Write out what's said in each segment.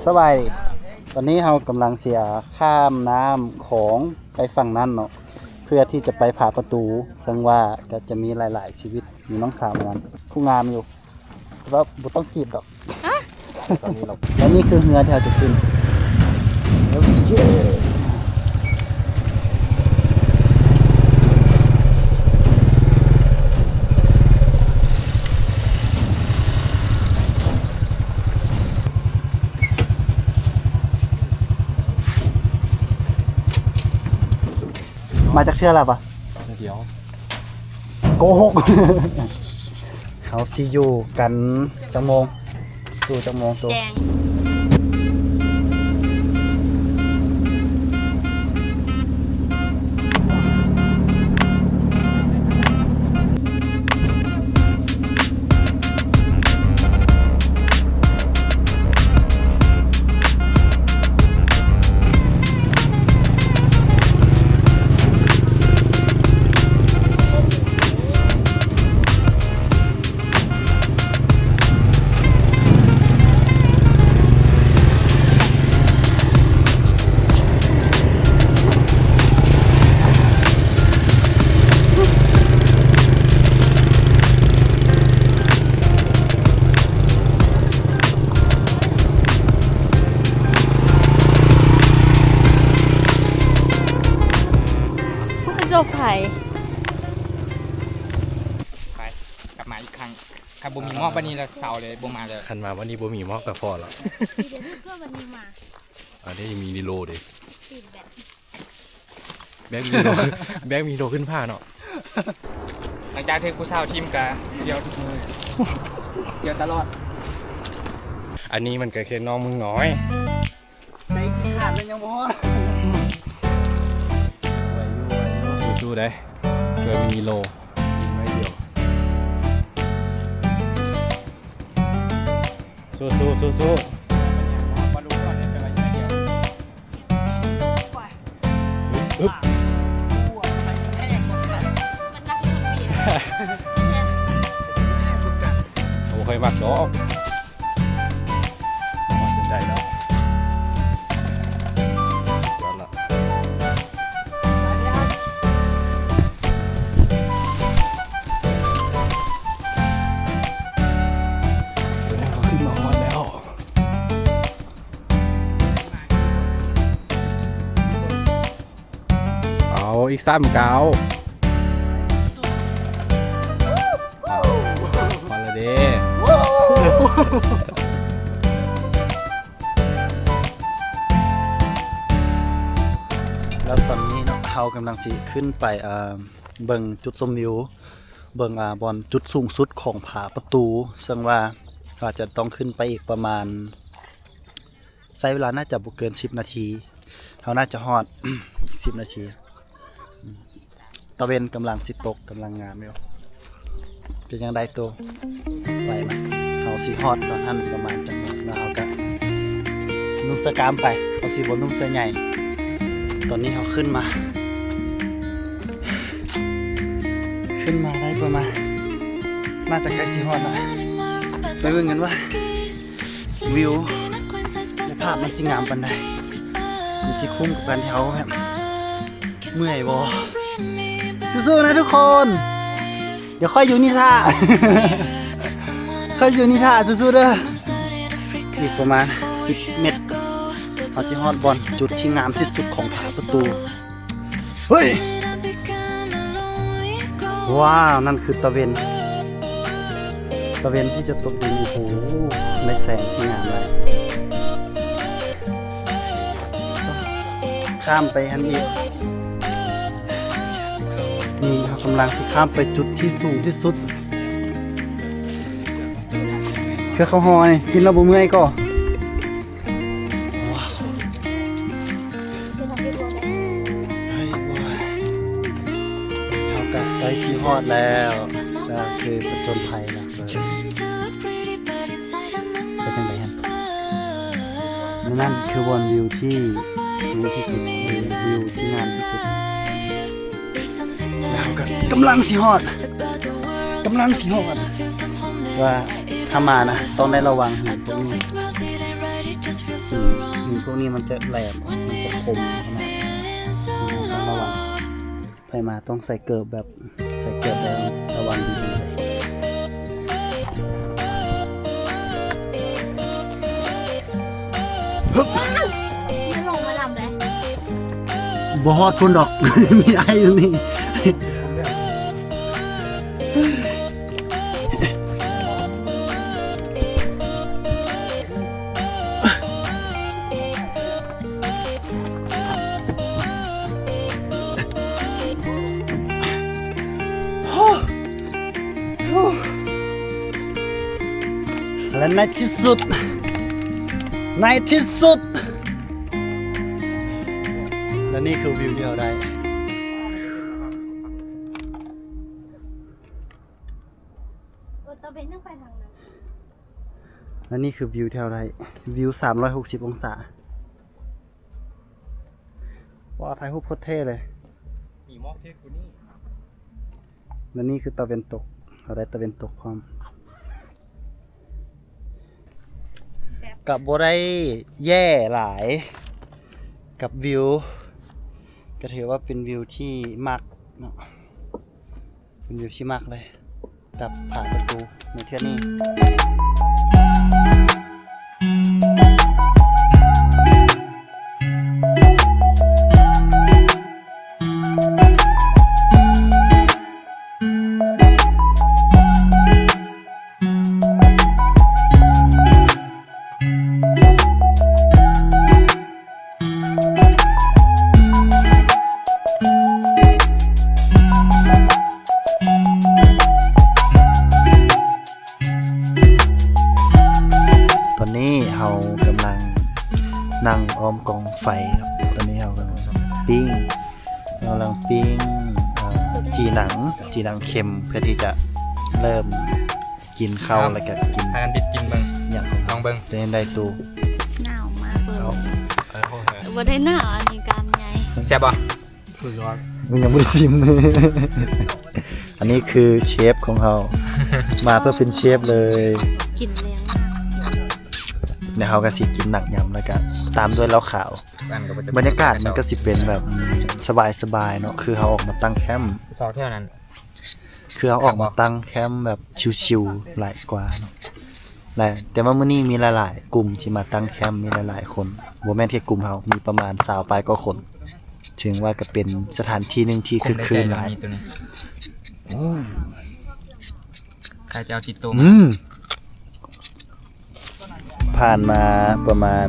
ສະບາຍດີ ຕອນນີ້ເຮົາກຳລັງຊິຂ້າມນ້ຳຂອງໄປຝັ່ງນັ້ນເນາະ ເພື່ອທີ່ຈະໄປຜາປະຕູ ເຊິ່ງວ່າກໍຈະມີຫຼາຍໆຊີວິດ ມີນ້ອງສາວອັນນັ້ນ ຜູ້ງາມຢູ່ ແຕ່ວ່າບໍ່ຕ້ອງຈີບດອກ ຕອນນີ້ເນາະ ແລະນີ້ຄືເຮືອທີ່ເຮົາຈະຂຶ້ນ ໂອເຄ. ມາຈັກເທື່ອແລ້ວປະ? ເທື່ອດຽວ. ໂກຫົກ. ເຮົາຊິຢູ່ກັນຈັກໂມງ? ຢູ່ຈັກໂມງໂຕ? ແຈ້ງ. ໂອ້ຍ ໂລກໄພ. ໄປ ກັບມາອີກຄັ້ງ. ຄັນບໍ່ມີໝອກບັດນີ້ລະເຊົາເລີຍ ບໍ່ມາເລີຍ. ຄັນມາບັດນີ້ບໍ່ມີໝອກກໍພໍລະ. ເດີ ກໍບັດນີ້ມາ. ອັນນີ້ມີນິໂລເດ້. ແບກມີໂລ ແບກມີໂລຂຶ້ນຜາເນາະ. ຫຼັງຈາກຖືກຜູ້ສາວຖິ້ມກະທ່ຽວທຸກມື້ ທ່ຽວຕະຫຼອດ. ອັນນີ້ມັນກໍແຄ່ນ້ອງມຶງນ້ອຍ. ໄດ້ກິນຂາດແລ້ວຍັງບໍ່ຮອດ. ໄຫວຢູ່ ໄຫວຢູ່ ສູ້ໆເດ້ ເພື່ອມີໂລ ກິນໄວ້ດຽວ. ສູ້ໆ ສູ້ໆ. ອຶບ ອຶບ ບໍ່ຄ່ອຍມັກດອກ. ຮອດຈົນໄດ້ແລ້ວ ສຸດຍອດລະ. ຕົວນີ້ກໍຂຶ້ນມາຮອດແລ້ວ. ເອົາ ອີກສາມກ້າວ. ເອົາ ມາແລ້ວເດ້. ແລ້ວຕອນນີ້ເນາະ ເຮົາກຳລັງຊິຂຶ້ນໄປ ເອີ່ມ ເບິ່ງຈຸດຊົມວິວ ເບິ່ງ ອ່າ ບ່ອນຈຸດສູງສຸດຂອງຜາປະຕູ ເຊິ່ງວ່າ ອາດຈະຕ້ອງຂຶ້ນໄປອີກປະມານ ໃຊ້ເວລາໜ້າຈະບໍ່ເກີນສິບນາທີ ເຮົາໜ້າຈະຮອດ ສິບນາທີ. ຕາເວັນກຳລັງຊິຕົກ ກຳລັງງາມຢູ່. ເປັນຈັ່ງໃດໂຕ? ໄປມາ ເຮົາຊິຮອດຕອນຫັ້ນປະມານຈັກໂມງ ແລ້ວເຮົາກະນຸ່ງເສື້ອກ້າມໄປ ເຮົາຊິບໍ່ນຸ່ງເສື້ອໃຫຍ່. ຕອນນີ້ເຮົາຂຶ້ນມາ ຂຶ້ນມາໄດ້ປະມານ ໜ້າຈະໃກ້ຊິຮອດລະ ໄປເບິ່ງກັນວ່າ ວິວ ແລະ ພາບມັນຊິງາມປານໃດ ມັນຊິຄຸ້ມກັບການທີ່ເຮົາແບບເມື່ອຍບໍ່. ສູ້ໆນະທຸກຄົນ ດຽວຂ້ອຍຢູ່ນີ້ຖ້າ ຂ້ອຍຢູ່ນີ້ຖ້າ ສູ້ໆເດີ. ອີກປະມານສິບເມັດ ເຮົາຊິຮອດບ່ອນຈຸດທີ່ງາມທີ່ສຸດຂອງຜາປະຕູ. ເຮີ້ຍ ວ້າວ ນັ້ນຄືຕາເວັນ ຕາເວັນທີ່ຈະຕົກດິນ. ໂອ້ໂຫ ໄດ້ແສງທີ່ງາມຫຼາຍ. ຂ້າມໄປຫັ້ນອີກ ນີ້ເຮົາກຳລັງຊິຂ້າມໄປຈຸດທີ່ສູງທີ່ສຸດ. ຄືເຂົ້າຫໍ່ນີ້ ກິນແລ້ວບໍ່ເມື່ອຍກໍ ວ້າວ ເຮີ້ຍ ເຮົາກະໃກ້ຊິຮອດແລ້ວ ກະຄືຜະຈົນໄພແລ້ວ. ເປັນຈັ່ງໃດຫັ້ນ? ນັ້ນຄືບ່ອນວິວທີ່ສູງທີ່ສຸດ ວິວທີ່ງາມທີ່ສຸດ. ແລ້ວເຮົາກະກຳລັງຊິຮອດ ກຳລັງຊິຮອດ ວ່າຖ້າມານະ ຕ້ອງໄດ້ລະວັງຫີນພວກນີ້. ຫີນ ຫີນພວກນີ້ມັນຈະແຫຼມ ມັນຈະຄົມນະ ຕ້ອງລະວັງ. ໃຜມາຕ້ອງໃສ່ເກີບແບບ ໃສ່ເກີບແບບລະວັງດີໆເລີຍ. ມັນລົງມາດຳໃດ? ບໍ່ຮອດພຸ້ນດອກ ມີອ້າຍຢູ່ນີ້. ແລະໃນທີ່ສຸດ ໃນທີ່ສຸດ ແລະນີ້ຄືວິວທີ່ເຮົາໄດ້. ເອີ ຕາເວັນຍັງໄປທາງນັ້ນ. ແລະນີ້ຄືວິວແຖວໃດ ວິວສາມຮ້ອຍຫົກສິບອົງສາ. ວ້າວ ຖ່າຍຮູບໂຄດເທ່ເລີຍ. ມີໝອກເທ່ກວ່ານີ້. ແລະນີ້ຄືຕາເວັນຕົກ ເຮົາໄດ້ຕາເວັນຕົກພ້ອມ. ກະບໍ່ໄດ້ແຍ່ຫຼາຍກັບວິວ ກະຖືວ່າເປັນວິວທີ່ມັກເນາະ. ເປັນວິວທີ່ມັກເລີຍ ກັບຜາປະຕູໃນເທື່ອນີ້. ຕອນນີ້ເຮົາກຳລັງນັ່ງອ້ອມກອງໄຟເນາະ. ຕອນນີ້ເຮົາກຳລັງປີ້ງ ເຮົາກຳລັງປີ້ງ ເອີ ຈີ່ໜັງ ຈີ່ໜັງເຄັມ ເພື່ອທີ່ຈະເລີ່ມ ກິນເຂົ້າ ແລ້ວກໍກິນ ພາກັນບິດກິນເບິ່ງ ຫຍັງຂອງເຮົາ ລອງເບິ່ງ ເປັນຈັ່ງໃດຕູ່? ໜາວມາກເລີຍ. ເອົາ ເອີ ບໍ່ໄດ້ໜາວ ອັນນີ້ກ້າມໃຫຍ່. ແຊບບໍ່? ສຸດຍອດ. ມັນຍັງບໍ່ໄດ້ຊີມ. ອັນນີ້ຄືເຊຟຂອງເຮົາ ມາເພື່ອເປັນເຊຟເລີຍ. ກິນແຮງມາກ. ແລ້ວເຮົາກໍຊິກິນໜັງຍຳ ແລ້ວກໍຕາມດ້ວຍເຫຼົ້າຂາວ. ບັນຍາກາດມັນກໍຊິເປັນແບບສະບາຍໆເນາະ ຄືເຮົາອອກມາຕັ້ງແຄມ ສອງແຖວນັ້ນ. ຄືເຮົາອອກມາຕັ້ງແຄມແບບຊິວໆຫຼາຍກວ່າເນາະ ແລະ ແຕ່ວ່າມື້ນີ້ມີຫຼາຍໆກຸ່ມທີ່ມາຕັ້ງແຄມ ມີຫຼາຍໆຄົນ ບໍ່ແມ່ນແຄ່ກຸ່ມເຮົາ ມີປະມານຊາວປາຍກວ່າຄົນ. ເຖິງວ່າກໍເປັນສະຖານທີ່ໜຶ່ງທີ່ຄຶກຄື້ນຫຼາຍ. ໂອ້ ໃຄຈະເອົາຕິດໂຕ ອືມ. ຜ່ານມາປະມານ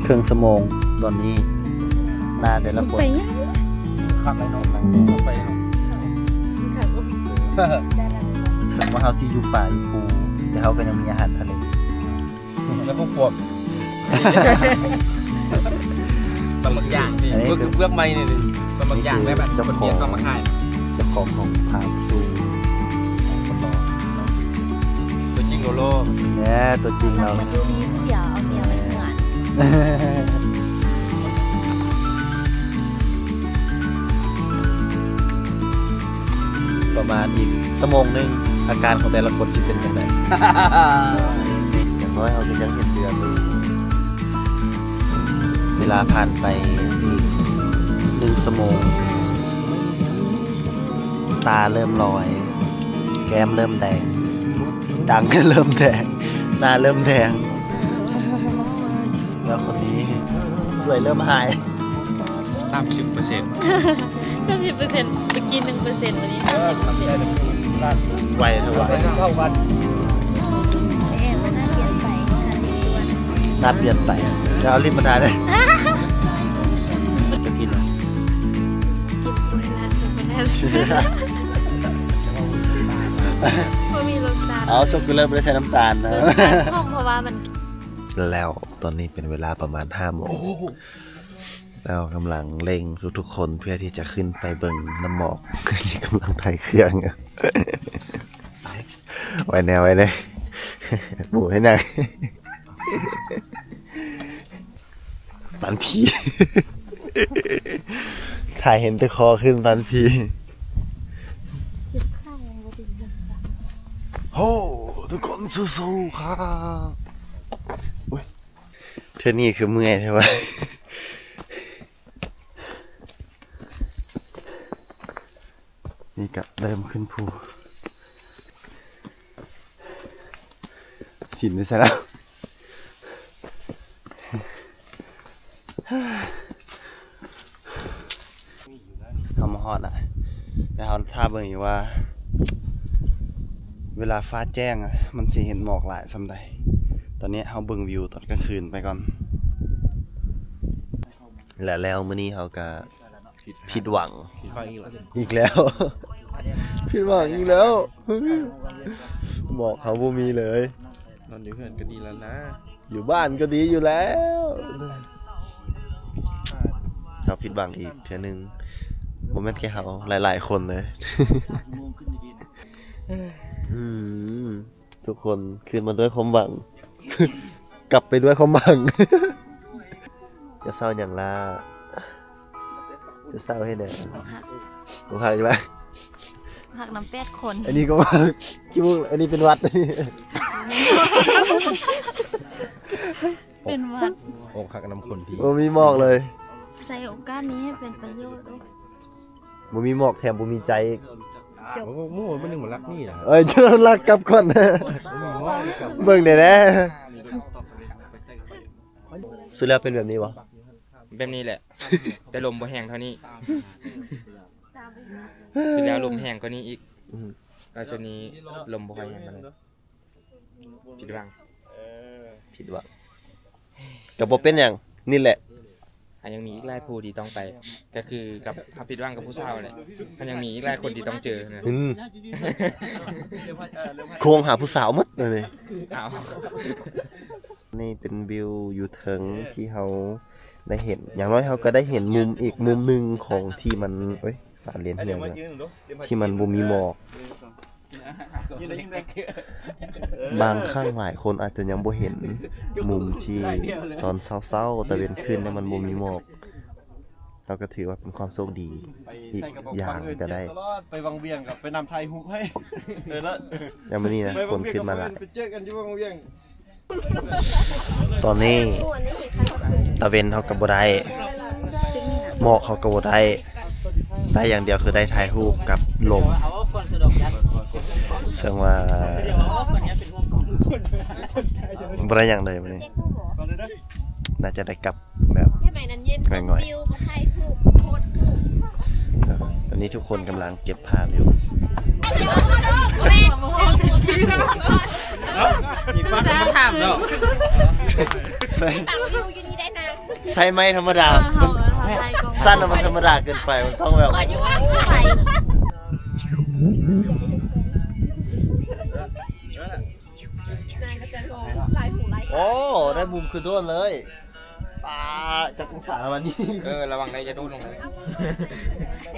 ເຄິ່ງຊົ່ວໂມງ ຕອນນີ້ໜ້າແຕ່ລະຄົນ ໄປຍັງ ຄັກໄດ໋ເນາະ ໄປເນາະ ເຖິງວ່າເຮົາຊິຢູ່ປ່າຢູ່ພູ ແຕ່ເຮົາກໍຍັງມີອາຫານທະເລ ແລ້ວພວກພວກ ປາໝາກຢ່າງນີ້ ອັນນີ້ຄືເປືອກ ເປືອກໄມ້ນີ້ ປາໝາກຢ່າງແບບ ເຈົ້າຂອງ ເຈົ້າຂອງຂອງພາບຕູ ຕົວຈິງໂລໂລ ແນ່ ຕົວຈິງເຮົາ ມັນຢູ່ມີຜູ້ດຽວ ເອົາເມຍໄວ້ເຮືອນ. ປະມານອີກຊົ່ວໂມງໜຶ່ງ ອາການຂອງແຕ່ລະຄົນຊິເປັນຈັ່ງໃດ? ຢ່າງໜ້ອຍເຮົາກໍຍັງເຫັນເດືອນຢູ່. ເວລາຜ່ານໄປອີກໜຶ່ງຊົ່ວໂມງ ຕາເລີ່ມລອຍ ແກ້ມເລີ່ມແດງ ດັງກໍເລີ່ມແດງ ໜ້າເລີ່ມແດງ ແລ້ວຄົນນີ້ສວຍເລີ່ມຫາຍ ສາມສິບເປີເຊັນ ສາມສິບເປີເຊັນ ເມື່ອກີ້ໜຶ່ງເປີເຊັນ ວັນນີ້ສາມສິບເປີເຊັນ ໄວເທົ່າ ເທົ່າກັນ ໜ້າປ່ຽນໄປ ໜ້າປ່ຽນໄປ ຢ່າເອົາລິບມາທາເດີ ຈະກິນ ກິນກ້ວຍລາດຊັອກໂກແລັດ ບໍ່ມີລົດຊາດ ເອົາຊັອກໂກແລັດບໍ່ໄດ້ໃສ່ນ້ຳຕານນະ ລົດຊາດຂອງ ເພາະວ່າມັນ ແລ້ວຕອນນີ້ເປັນເວລາປະມານຫ້າໂມງ ແລ້ວກຳລັງເລັ່ງທຸກໆຄົນເພື່ອທີ່ຈະຂຶ້ນໄປເບິ່ງນ້ຳໝອກ ກຳລັງໄຖເຄື່ອງ ໄວແນວ ໄວແນວ ໝູເຮັດຫຍັງ? ປັນຜີ ຖ້າເຫັນແຕ່ຄໍຂຶ້ນປັນຜີ ໂຫ ທຸກຄົນສູ້ໆ ຄັບ ໂອ້ຍ ເທື່ອນີ້ຄືເມື່ອຍແທ້ວະ. ນີ້ກະເລີ່ມຂຶ້ນພູ ສິນໄປໃສແລ້ວ? ເຮົາມາຮອດລະ ແຕ່ເຮົາຖ້າເບິ່ງອີກວ່າ ເວລາຟ້າແຈ້ງອະ ມັນຊິເຫັນໝອກຫຼາຍສ່ຳໃດ. ຕອນນີ້ເຮົາເບິ່ງວິວຕອນກາງຄືນໄປກ່ອນ ແລະ ແລ້ວມື້ນີ້ເຮົາກະຜິດຫວັງ ຜິດຫວັງອີກແລ້ວ ຜິດຫວັງອີກແລ້ວ ໝອກເຮົາບໍ່ມີເລີຍ. ນອນຢູ່ເຮືອນກໍດີແລ້ວນະ ຢູ່ບ້ານກໍດີຢູ່ແລ້ວ. ເຮົາຜິດຫວັງອີກເທື່ອໜຶ່ງ ບໍ່ແມ່ນແຄ່ເຮົາ ຫຼາຍໆຄົນເລີຍ. ອືມ ທຸກຄົນຄືນມາດ້ວຍຄວາມຫວັງ ກັບໄປດ້ວຍຄວາມຫວັງ. ຈະເສົ້າຫຍັງລະ? ຈະເສົ້າເຮັດຫຍັງ? ອົກຫັກ ອົກຫັກອີກລະ ຮັກນຳແປດຄົນ. ອັນນີ້ກໍຮັກ ຂີ້ມູກ ອັນນີ້ເປັນຫວັດ ເປັນຫວັດ ອົກຫັກນຳຄົນທີ່ ບໍ່ມີໝອກເລີຍ. ໃຊ້ໂອກາດນີ້ໃຫ້ເປັນປະໂຫຍດ. ບໍ່ມີໝອກ ແຖມບໍ່ມີໃຈອີກ. ໂອ້ ໝູ່ມັນຍັງບໍ່ລັກນີ້ນະ. ເອີຍ ຈະລັກກັບກ່ອນ ບໍ່ມີໝອກກັບ ເບິ່ງແດ່ແດ່. ສຸດແລ້ວເປັນແບບນີ້ບໍ່? ແບບນີ້ແຫຼະ ແຕ່ລົມບໍ່ແຮງເທົ່ານີ້. ສຸດແລ້ວລົມແຮງກວ່ານີ້ອີກ. ອືມ ແລ້ວຊຸດນີ້ລົມບໍ່ຄ່ອຍແຮງປານໃດ. ຜິດຫວັງ ຜິດຫວັງ ກໍບໍ່ເປັນຫຍັງ ນີ້ແຫຼະ. ເຮົາຍັງມີອີກຫຼາຍພູທີ່ຕ້ອງໄປ ກໍຄືກັບເຮົາຜິດຫວັງກັບຜູ້ສາວແຫຼະ. ເຮົາຍັງມີອີກຫຼາຍຄົນທີ່ຕ້ອງເຈີນະ. ອືມ ໂຄ້ງຫາຜູ້ສາວໝົດເລີຍ. ອ້າວ ນີ້ເປັນວິວຢູ່ເທິງທີ່ເຮົາໄດ້ເຫັນ ຢ່າງໜ້ອຍເຮົາກໍໄດ້ເຫັນມຸມອີກມຸມໜຶ່ງຂອງທີ່ມັນ ເອີຍ ປານລຽນເຮືອນ ທີ່ມັນບໍ່ມີໝອກ. ບາງຄັ້ງຫຼາຍຄົນອາດຈະຍັງບໍ່ເຫັນມຸມທີ່ຕອນເຊົ້າໆ ຕາເວັນຂຶ້ນແລ້ວມັນບໍ່ມີໝອກ ເຮົາກໍຖືວ່າເປັນຄວາມໂຊກດີອີກຢ່າງກໍໄດ້. ໄປວັງວຽງກັບໄປນຳຖ່າຍຮູບໃຫ້ ເອີ ແລ້ວ ແລ້ວມື້ນີ້ນະ ຄົນຂຶ້ນມາຫຼາຍ ໄປເຈີກັນຢູ່ວັງວຽງ. ຕອນນີ້ຕາເວັນເຮົາກໍບໍ່ໄດ້ ໝອກເຮົາກໍບໍ່ໄດ້ ໄດ້ຢ່າງດຽວຄືໄດ້ຖ່າຍຮູບກັບລົມ ເຊິ່ງວ່າບໍ່ໄດ້ຫຍັງເລີຍມື້ນີ້ ໜ້າຈະໄດ້ກັບ ແບບງ່ອຍໆ. ຕອນນີ້ທຸກຄົນກຳລັງເກັບພາບຢູ່. ມີປາກມາຖາມເນາະ ໃສ່ ໃຊ້ໄມ້ທຳມະດາ ມັນສັ້ນແລ້ວມັນທຳມະດາເກີນໄປ ມັນຕ້ອງແບບ ໂອ້ ໄດ້ມຸມຄືໂດນເລີຍ. ປາ ຈັກອົງສາລະບັດນີ້. ເອີ ລະວັງໄດ້ຈະໂດດລົງເລີຍ. ເອ